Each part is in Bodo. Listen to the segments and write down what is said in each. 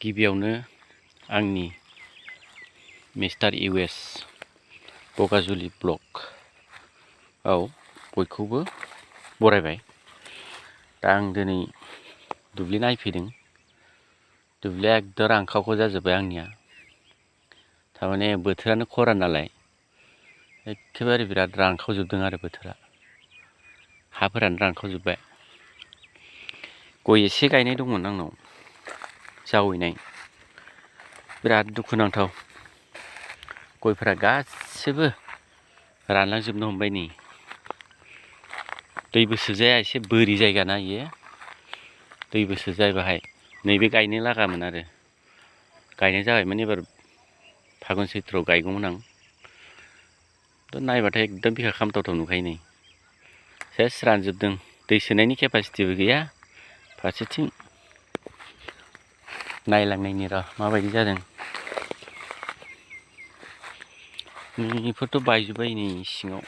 गिबियावनो आंनि मिस्टार इउएस बगाजुलि ब्लगआव बयखौबो बरायबाय। दा आं दिनै दुब्लि नायफैदों। दुब्लिया एकदम रांखावखाव जाजोब्बाय आंनिया। थारमाने बोथोरानो खरान नालाय एखेबारे बिराद रानखावजोबदों आरो बोथोरा। हाफोरानो रानखावजोब्बाय। गय एसे गायनाय दंमोन आंनाव जावैनाय, बिराद दुखुनांथाव। गयफोरा गासिबो रानलांजोबनो हमबाय नै। दैबो सोजाया, एसे बोरि जायगा ना इयो, दैबो सोजाया बाहाय। नैबे गायनो लागामोन आरो गायनाय जाबायमोन। एबार फागुन सैत्रआव गायगौमोन आं। नायबाथाय एकदम बिखा खामथावथाव नुखायो नै। सेस रानजोबदों, दै सोनायनि केपासिटिबो गैया। फारसेथिं नायलांनायनि र' माबायदि जादों। बेफोरथ' बायजोब्बाय नै सिङाव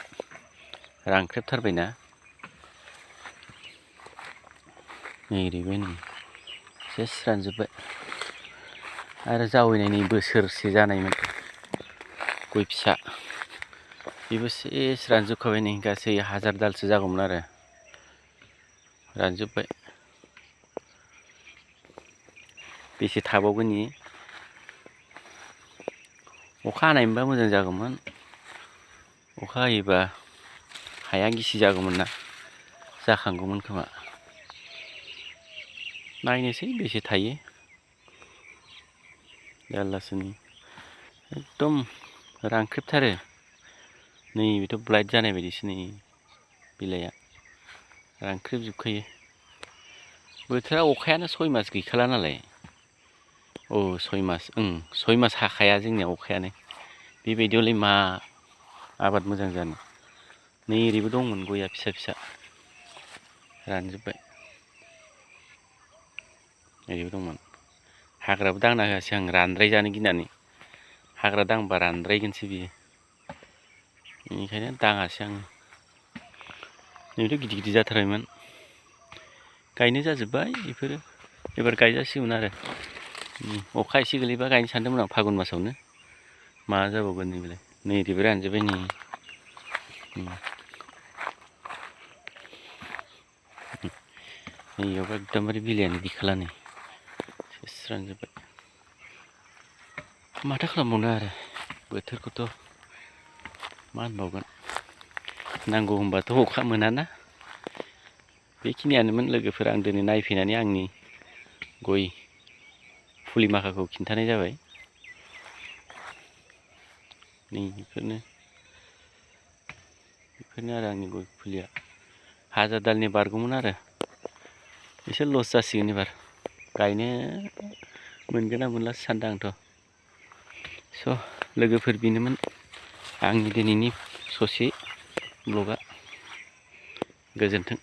रानख्रेबथारबायना। नै ओरैबो नै सेस रानजोब्बाय। आरो जावैनाय नै बोसोरसे जानायमोन गय फिसा, बेबो सेस रानजोबखाबाय नै। गासै 1000 दालसो जागौमोन आरो रानजोब्बाय। बेसे थाबावगोन इयो। अखा हानायमोनबा मोजां जागौमोन। अखा हायोबा हाया गिसि जागौमोन ना, जाखांगौमोन खोमा। नायनोसै बेसे थायो। जारलासो नै एकदम रानख्रेबथारो। नै बेथ' ब्लाइट जानाय बायदिसो नै बिलाइआ रानख्रेबजोबखायो। बोथोरा अखायानो 6 मास गैखाला नालाय। 6 मास, 6 मास हाखाया जोंनिया अखायानो। बेबायदियावलाय मा आबाद मोजां जानो। नै ओरैबो दंमोन गया फिसा फिसा, रानजोब्बाय। ओरैबो दंमोन। हाग्राबो दांना होआसै आं रानद्राय जानो गिनानै। हाग्रा दांबा रानद्रायगोनसो बियो, बेनिखायनो दाङासै आङो। नैबेथ' गिदिर गिदिर जाथारबायमोन। गायनो जाजोब्बाय बेफोरो, एबार गायजासिगोन आरो। अखा एसे गोलैबा गायनो सानदोंमोन आं फागुन मासावनो। मा जाबावगोन नैबेलाय। नै ओरैबो रानजोब्बाय नै। नैयावबो एकदमबारे बिलाइयानो गैखाला नै, सेस रानजोब्बाय। माथो खालामबावनो आरो, बोथोरखौथ' मा होनबावगोन। नांगौ होनबाथ' अखा मोनाना। बेखिनियानोमोन लोगोफोर, आं दिनै नायफैनानै आंनि गय फुलि माखाखौ खिन्थानाय जाबाय। नै बेफोरनो आरो आंनि गय फुलिया। 1000 दालनि बारगौमोन आरो एसे लस जासिगोन एबार। गायनो मोनगोन ना मोनलासो सानदों आंथ'। लोगोफोर बेनोमोन आंनि दिनैनि ससे ब्लगआ। गोजोन्थों।